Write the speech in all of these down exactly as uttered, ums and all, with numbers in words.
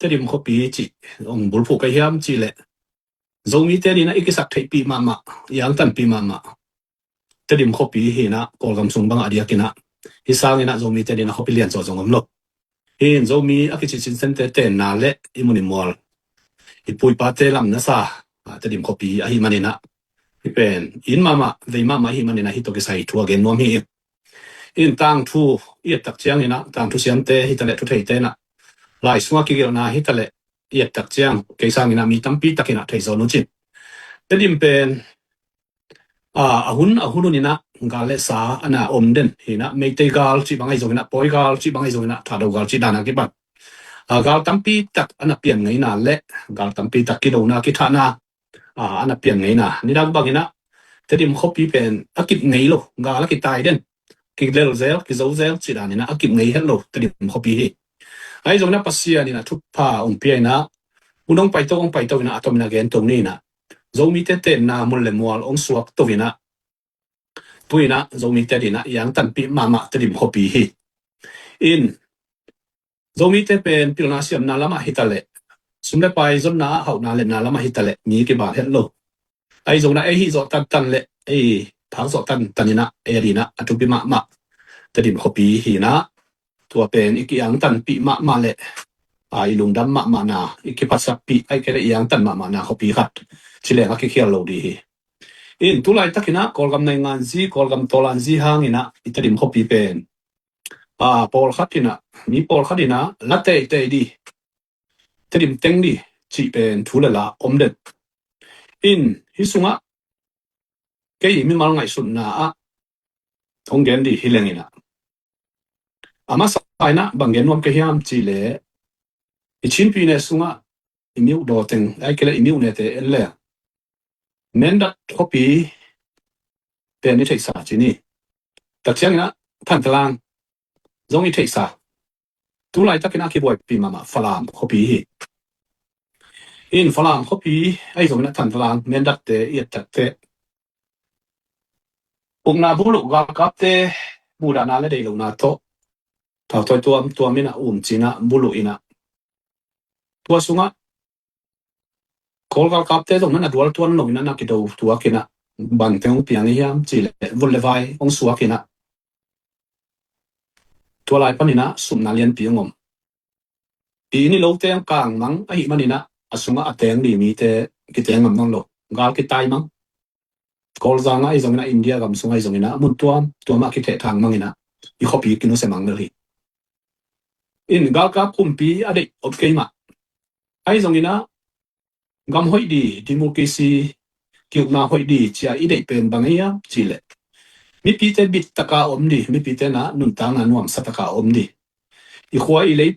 Tedim khuapi cih hong bulphuh ka hiam cih leh, Zomite in ah i kisaktheihpih mahmah, i angtanpih mahmah Tedim khuapi hi in ah, Kawlgam sung bang a diak in ah, hih sang in ah Zomite in ah khuapi lian zawh zong om lo. Hih in Zomi a kici cincinte tenna le i mun i mual, i pu i pate lam na sa, ah, Tedim khuapi ahih man in ah, hih pen in mahmah, vei mahmah ahih man in ah, hih tawh kisai thu a gen nuam hi. In tangthu i et tak ciang in ah, tangthu siamte hi ta leh, thu theite in ah, lai sungah kigelhna hi ta leh, i et tak ciang, kei sang in ah mi tampi tak in ah thei zaw nuam cin. Tedim pen, a, a hun, a hun hun in ah gal le sa a na om den hi in ah, Meitei gal cih bang ahi zong in ah, Pawi gal cih bang ahi zong in ah, Thado gal cih dan a kipan, a, gal tampi tak a na pian ngeina le gal tampi tak kidona, kithahna, a, a na pian ngeina. Nidang bang in ah Tedim khuapi pen a kip ngei lo, gal a kitai den, kilel zel, kizo zel cih dan in ah a kip ngei het lo Tedim khuapi hi. Ahi zong in ah Pasian in ah thupha hong pia in ah, hun hong paito, hong paito in ah, a tom in ah gen to ni in ah, Zomite tenna mun le mual hong suak to in ah, tu in ah Zomite in ah i angtanpih mahmah Tedim khuapi hi. In Zomite pen pilna siamna lamah hi ta leh, sum le pai zonna ah hauhna letna lamah hi ta leh, mi kibang het lo. Ahi zong in ah ei hih zawh tantan le ei phak zawh tantan in ah, ei a ding in ah a thupi mahmah Tedim khuapi hi in ah, tua pen i kiangtanpih mahmah le, a, i lungdam mahmahna, i kiphatsakpih, ahih kei leh i angtan mahmahna khuapi khat ci leng a kikhial lo ding hi. In tu laitak in ah Kawlgam nainganzi, Kawlgam tawlanzi hang in ah i Tedim khuapi pen, a, pawlkhat in ah, mi pawlkhat in ah la teitei ding, Tedim teng ding cih pen thu le la om den. In hih sungah kei mimal ngaihsutna ah hong gen ding hi leng in ah, a masa in ah bang gen nuam ka hiam cih leh, i Chin pyine sungah i mi uh daw teng, ahih kei leh i mi uh nete en leng, Mindat khuapi pen i theihsa ci ni. Tak ciang in ah Thantlang zong i theihsa. Tu laitak in ah kibuaipih mahmah Falam khuapi hi. In Falam khuapi ahi zong in ah Thantlang, Mindatte i et tak teh, ukna buluh galkapte muhdahna le deih lohna tawh, thautawi tuamtuam in ah um ci in ah buluh in ah, tua sungah Kawl galkapte zong na na dual tuan lo in ah, na kido tuak in ah, bang teng hong piang i hiam cih leh, vut le vai hong suak in ah, tua lai pan in ah supna lianpi hong om. I inn i lote hong kangmang ahih man in ah, a sungah a teng ding mite kiteng ngam nawn lo. Gal kitai mang. Kawlzang ah ahi zong in ah, India gam sung ahi zong in ah, mun tuamtuam ah kithehthang mang in ah, i khuapi kinusia mang lel hi. In galkap kumpi a deih om kei mah. Ahi zong in ah, gam hoih ding, democracy, kiukna hoih ding ci a i deih pen bang hiam cih leh, mipite bit tak a om ding, mipite in ah nuntakna nuamsa tak a om ding. I khua i lei,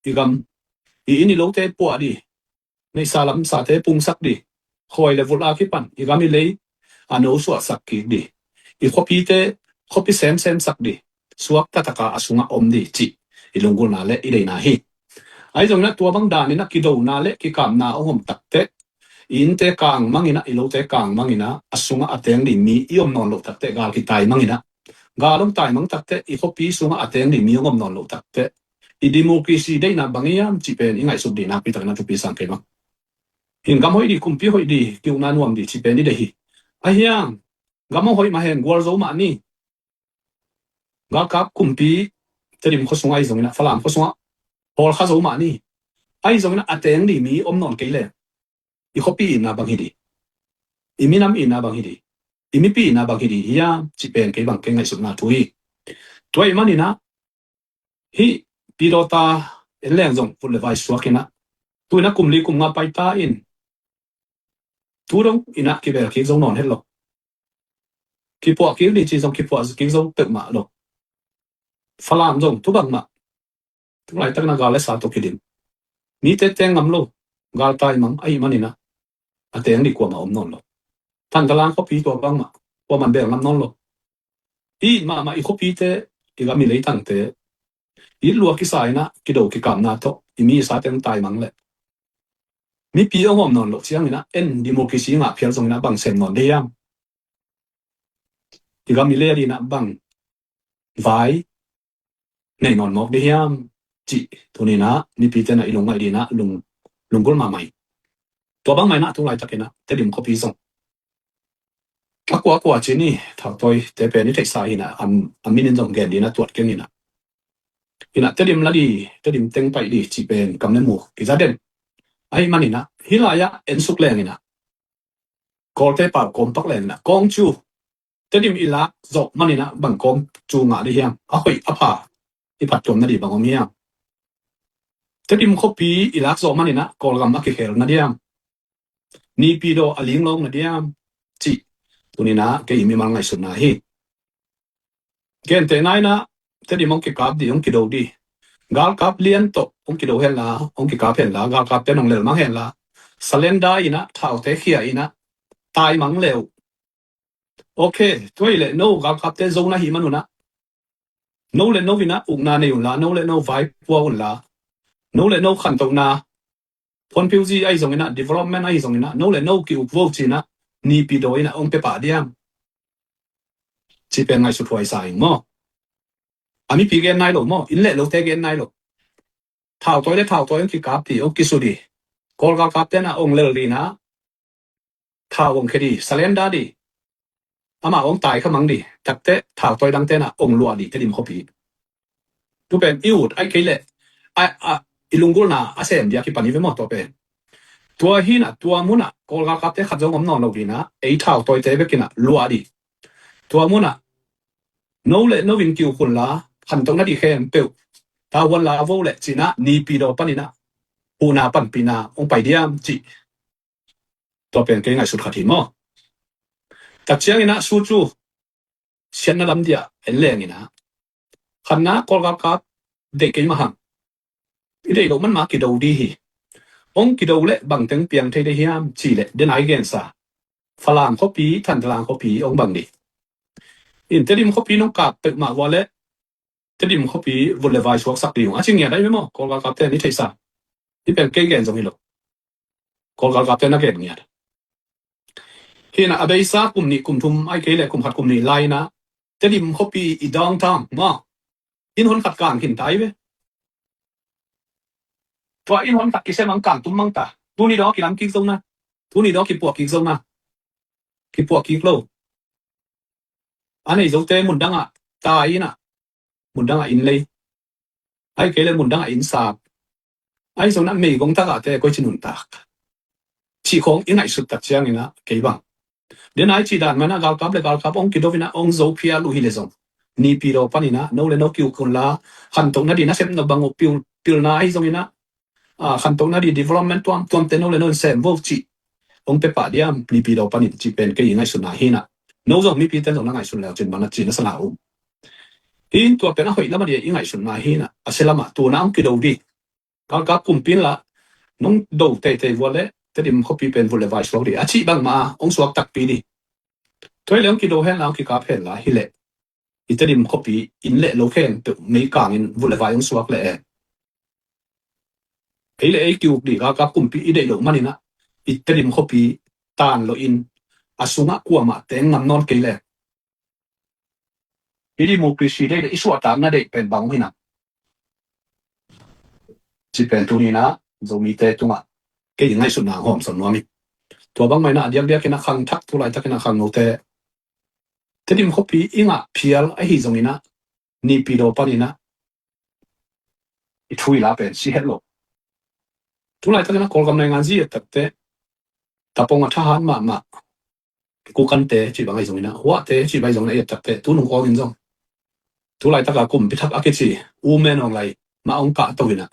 i gam, i inn i lote puah ding, neihsa lamsate pungsak ding, khuai le vulh a kipan i gam i lei a no suahsak kik ding, i khuapite khuapi semsemsak ding, suakta tak a a sungah om ding cih i lunggulhna le i deihna hi. Ahi zong in ah, tua bang dan in ah kidona le kikapna hong om tak teh, i innte kangmang in ah, i lote kangmang in ah, a sungah a teng ding mi i om nawn loh tak teh, gal kitai mang in ah, gal hong tai mang tak teh, i khuapi sungah a teng ding mi hong om nawn loh tak teh, i democracy deihna bang hiam cih pen i ngaihsut ding nakpi tak in ah thupi sang kei mang. In gam hoih ding, kumpi hoih ding, kiukna nuam ding cih pen i deih hi. Ahi hang, gam hong hoih mah hen, gualzo mah ni. Galkap kumpi Tedim khua sungah ahi zong in ah, Falam khua sungah hawlkha zo mah ni. Ahi zong in ah, a teng ding mi om nawn kei leh, i khuapi itna bang hi ding, i minam itna bang hi ding, i mipi itna bang hi ding hiam cih pen kei bang kei ngaihsutna thu hi. Tua ahih man in ah, hih Pi Dawta en leng zong vut le vai suak in ah, tu in ah kum li kum nga pai ta in, tu dong in ah kibel kik zo nawn het lo. Kipuah kik ding cih zong kipuah kik zo peuhmah lo. Falam zong tu bang mah, tu laitak in ah gal le sa tawh kidim. Mite teng ngam lo, gal tai mang ahih man in ah, a teng ding kuamah om nawn lo. Thantlang khuapi tua bang mah, kuamah bel ngam nawn lo. I it mahmah i khuapite, i gam i leitangte, i it lua kisa in ah, kido kikapna tawh i mi i sate hong tai mang leh, mipi hong om nawn loh ciang in ah, en democracy ngah phial zong in ah, bang sem nawn ding hiam? I gam i lei a ding in ah bang vai nei nawn mawk ding hiam cih tuni-in ah mipite in ah i lungngaih ding in ah lung, lunggulh mahmah hi. Tua bang mah in ah tu laitakin ah Tedim khuapi zong a kua a kua ci ni, thautawite pen i theihsa hi in ah, a, a min in zong gen ding in ah tuat keng in ah, in ah Tedim la ding, Tedim teng paih ding cih pen kam le mu kiza den ahih manin ah hih lai-ah en suk leng in ah Kawlte pau kawm pak leng in ah kawng cu Tedim i lak zawh manin ah bang kawng cu ngah ding hiam? A hoih a pha i phattuam nading bang om hiam? Tedim khuapi i lak zawh manin ah Kawlgam a kikhel na diam? Naypyidaw a linglawng na diam? Cih tuni-in ah kei mimal ngaihsutna hi. Gentehna in ah Tedim hong kikap ding, hong kido ding. Galkap lian tawh hong kido hen la, hong kikap hen la, galkapte in hong lelmang hen la, surrender in ah, thaute khia in ah, taimang le uh. Ok, tua hi leh no galkapte zo na hih man un ah, no le no in ah ukna nei un la, no le no vaipua un la, no le no khantohna, phuanphiuzi ahi zongin ah, development ahi zongin ah, no le no ki-uk vo ci-in ah Naypyidaw in ah hong pia pah diam? Cih pen ngaihsut huai sa ing maw. A mipi gen nai lo maw, inn le lote gen nai lo. Thautawi le thautawi hong kikap ding, hong kisu ding. Kawl galkapte in ah hong lel ding in ah, thau hong khia ding, surrender ding. Amah hong tai kha mang ding, tak teh thautawi dangte in ah hong luah ding Tedim khuapi. Tu pen i ut ahih kei leh a, a, i lunggulhna a sem ding a kipan hi ve maw tua pen. Tua hi in ah tua mun ah Kawl galkapte khat zong om nawn lo ding in ah, ei thautawite bek in ah luah ding. Tua mun ah no le no in ki-uk un la, khantoh nading khempeuh tavuan la vo leh ci-in ah Naypyidaw panin ah huhna panpihna hong pai diam cih. Tua pen kei ngaihsut khat hi maw. Tak ciangin ah Suu Kyi siatna lam ding ah en leng in ah, khatna Kawl galkap deih kei mah hang, i deih loh man mah kido ding hi. Hong kido leh bangteng piang thei ding hiam cih leh, den a i gensa Falam khuapi, Thantlang khuapi hong bang ding. In Tedim khuapi nong kap peuhmah uh leh Tedim khuapi vut le vai suaksak ding uh a ci ngiat ahi ve maw, Kawl galkapte in i theihsa. Hih pen kei gen zong hi lo, Kawl galkapte in a gen ngiat. Hi in ah a beisa kum nih kum thum ahih kei leh kum khat kum nih lai in ah Tedim khuapi i downtown maw, inn hon khat kang khin ta hi ve. Tua inn hon khat kisem ang kang tum mang ta. Tuni dong a kilam kik zo na, tuni dong a kipuah kik zo na, kipuah kik lo. A nei zote mun dang ah tai in ah, mun dang ah inn lei, ahih kei leh mun dang ah inn sap, ahi zongin ah meigong tak ahte koici nuntak cih khawng i ngaihsut tak ciangin ah kei bang, den a i cih dan mah in ah galkap le galkap hong kido in ah hong zo phial uh hi leh zong, Naypyidaw panin ah no le no ki-uk un la, khantoh nading nasepna bang uh pil, pilna ahi zongin ah, a, khantoh nading development tuamtuamte no le no in sem vo cih hong pia pah diam Naypyidaw panin cih pen kei i ngaihsutna hi in ah. No zong mipite in zong na ngaihsun le uh cin bang na ci na sa na um. Hi in tua pen a hoih lam a ding i ngaihsutna hi in ah, a sia lam ah tu-in ah hong kido ding. Galkap kumpi in lah nong do teitei uh leh Tedim khuapi pen vut le vai suak ding a cih bangmah hong suak takpi ding. Tua hi leh hong kido hen la, hong kikap hen la hi leh, i Tedim khuapi inn le lo khempeuh meikang in vut le vai hong suak leh e, ei le ei ki-uk ding galkap kumpi i deih loh manin ah i Tedim khuapi tan lo in a sungah kuamah teng ngam nawn kei leh, i democracy deih le i suahtakna deih pen bang hi na, cih pen tuni in ah Zomite tungah kei i ngaihsutna hong hawmsawn nuam hi. Tua bangmah in ah a diakdiak in ah khangthak, tu laitak in ah khangnote, Tedim khuapi i ngah phial ahi zongin ah Naypyidaw panin ah i thu i la pen si het lo. Tu laitak in ah Kawlgam naingan zi et tak teh, tapong a thahat mahmah Kokante cih bang ahi zongin ah, Huahte cih bang ahi zongin ah, i et tak teh, tu nung kawng in zong, tu laitak a kumpi thak a kici U Min Aung Hlaing mah hong kahto in ah,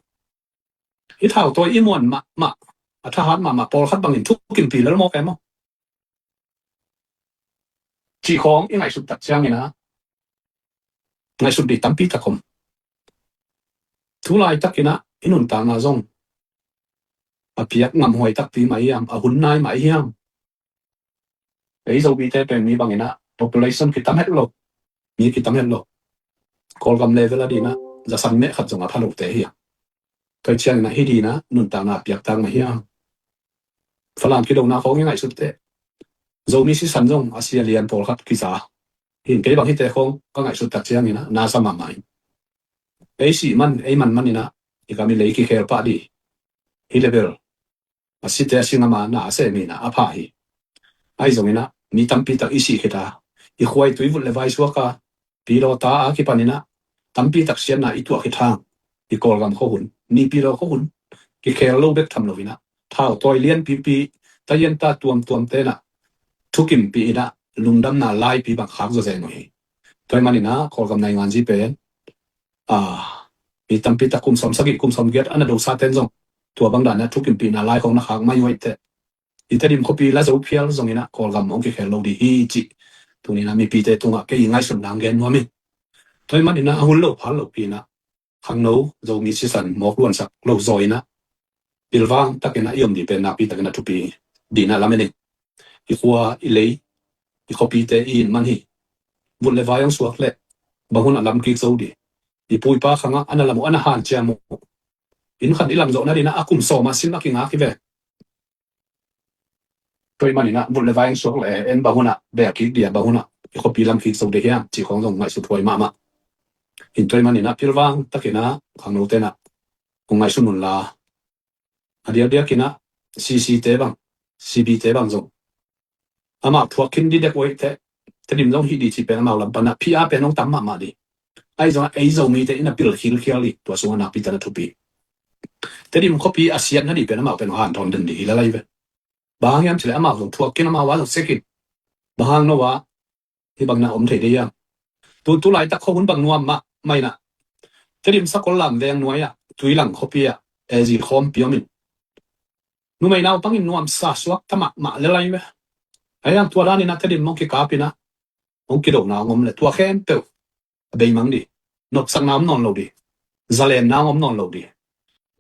i thautawi i muan mahmah, a thahat mahmah pawlkhat bangin thukim pi lel mawk e maw, cih khawng i ngaihsut tak ciangin ah, ngaihsut ding tampi tak om. Tu laitak in ah i nuntakna zong a piak ngamhuai takpi mah hiam, a hun nai mah hiam? Ei Zomite pen mi bangin ah population kitam het lo, mi kitam het lo. Kawlgam level a ding in ah za san meh khat zong a pha lote hi a. Tua ciangin ah hih ding in ah nuntakna a piaktak mah hiam? Falam kidona khawng i ngaihsut teh, Zomi sisan zong a sia lian pawlkhat kiza hi in, kei bang hihte khawng ka ngaihsut tak ciangin ah na sa mahmah hi. Ei sih man, ei man man in ah i gam i lei kikhel pah dih. Hi le bel a site a sing ama na a sem hi inah a pha hi. Ahi zongin ah mi tampi tak i sih khit a, i khua i tui vut le vai suak a, pi law ta a kipan inah tampi tak siatna i tuah khit hang, i Kawlgam khua hun, Nipi law khua hun kikhel lo bek tham lo inah, thau tawi lianpipi, tayian ta tuamtuam tenah thukimpih inah lungdamna laipi bang khak zawzen uh hi. Tua ahih man inah Kawlgam nainganzi pen, a, mi tampi tak kum sawm sagih, kum sawm giat a na dosa ten zong tua bang dan a thukimpihna lai khong na khak mai uh ahih teh, i Tedim khuapi la zo phial zong inah Kawlgam hong kikhel lo dih hi cih tuni inah mipite tungah kei i ngaihsutna hong gen nuam hi. Tua ahih man inah a hun lo phal lo pi inah khangno Zomi sisan mawk luansak lo zaw inah pilvang tak inah i om dih pen nakpi tak inah thupi dih inah lamen ing. I khua i lei, i khuapite i inn man hi. Vut le vai hong suak leh bang hun ah lam kik zo dih. I pu i pa khangah a na lam uh, a na hanciam uh, inn khat i lam zawh nading inah a kum sawm a sim a kingak hi ve. Tua ahih man inah vut le vai hong suak leh en bang hun ah beh kik dih a, bang hun ah i khuapi lam kik zo dih hiam cih khong zong ngaihsut huai mahmah. Hi tua ahih man inah pilvang tak inah khangno tenah hong ngaihsun un la, a diakdiak inah CC te bang, CB te bang zong amau thuak khin dih dek uh ahih teh, Tedim zong hih dih cih pen amau lam pan ah P R pen hong tam mahmah dih. Ahi zongah ei Zomite inah pil khilkhial dih, tua sungah nakpi tak inah thupi. Tedim khuapi a siat nading pen amau pen hong hanthawn den dih hi lalai ve. Bang hang hiam cih leh amau zong thuak khin, amau a zong sia khin. Bang hang no ah hih bang na om thei dih hiam? Tu, tu laitak khua hun bang nuam mahmah inah Tedim sakol lam veng nuai ah, Tuilang khuapi ah, AG khawmpi om in, numei naupang in nuamsa suak ta mahmah le lai ve. Ahi hang tua dan inah Tedim hong kikap inah hong kidona hong om leh tua khempeuh a beimang dih. Nopsakna om nawn lo dih. Zalenna hong om nawn lo dih.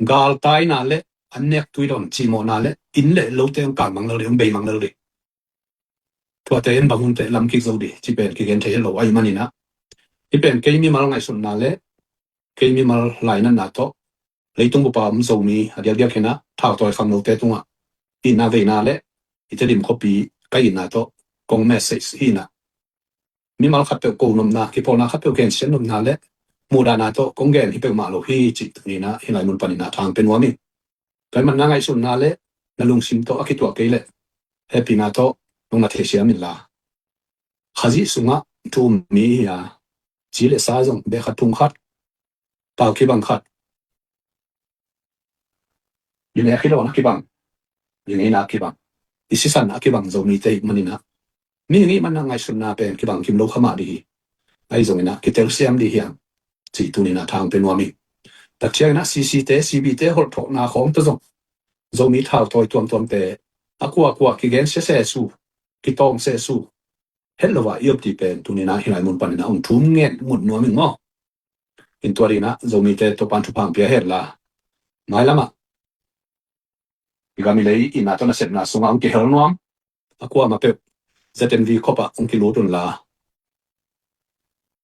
Galtaina le an nek tuidon cimawhna le inn le lote hong kalmang lel dih, hong beimang lel dih. Tuate in bang hun teh lam kik zo dih cih pen kigen thei het lo ahih man inah, hih pen kei mimal ngaihsutna le kei mimal lainatna tawh leitung bup a om Zomi a diakdiak inah thautawi khangnote tungah itna veina le i Tedim khuapi ka itna tawh kong message hi inah, mimal khatpeuh ko nopna, kipawlna khatpeuh gensiat nopna le muhdahna tawh kong gen hi peuhmah lo hi cih tuni inah hih lai mun pan inah thang pia nuam ing. Tua ahih man na ngaihsutna le na lungsim tawh a kituak kei leh hehpihna tawh nong na theisiam inla. Khazih sungah thu um mi hi a, ci le sa zong beh khat thum khat, pau kibang khat, i nek hi lo na kibang, i ngeina kibang, i sisan a kibang Zomite ahih man inah, mihing ahih man inah ngaihsutna pen kibang kim lo kha mah dih hi. Ahi zong inah kitelsiam dih hiam cih tuni inah thang pia nuam hi. Tak ciang inah CC te, CB te holhthawhna khawng tawh zong Zomi thautawi tuamtuamte a kuakua kigen sia sesu, kitawng sesu het lo ah i om dih pen tuni inah hih lai mun pan inah hong thum ngen ngut nuam ing maw. Hi tua dih inah Zomite Topa'n thupha hong pia hen la, mailam ah i gam i lei itna tawh nasepna sungah hong kihel nuam a kuamah peuh ZNV khop ah hong kilut unla,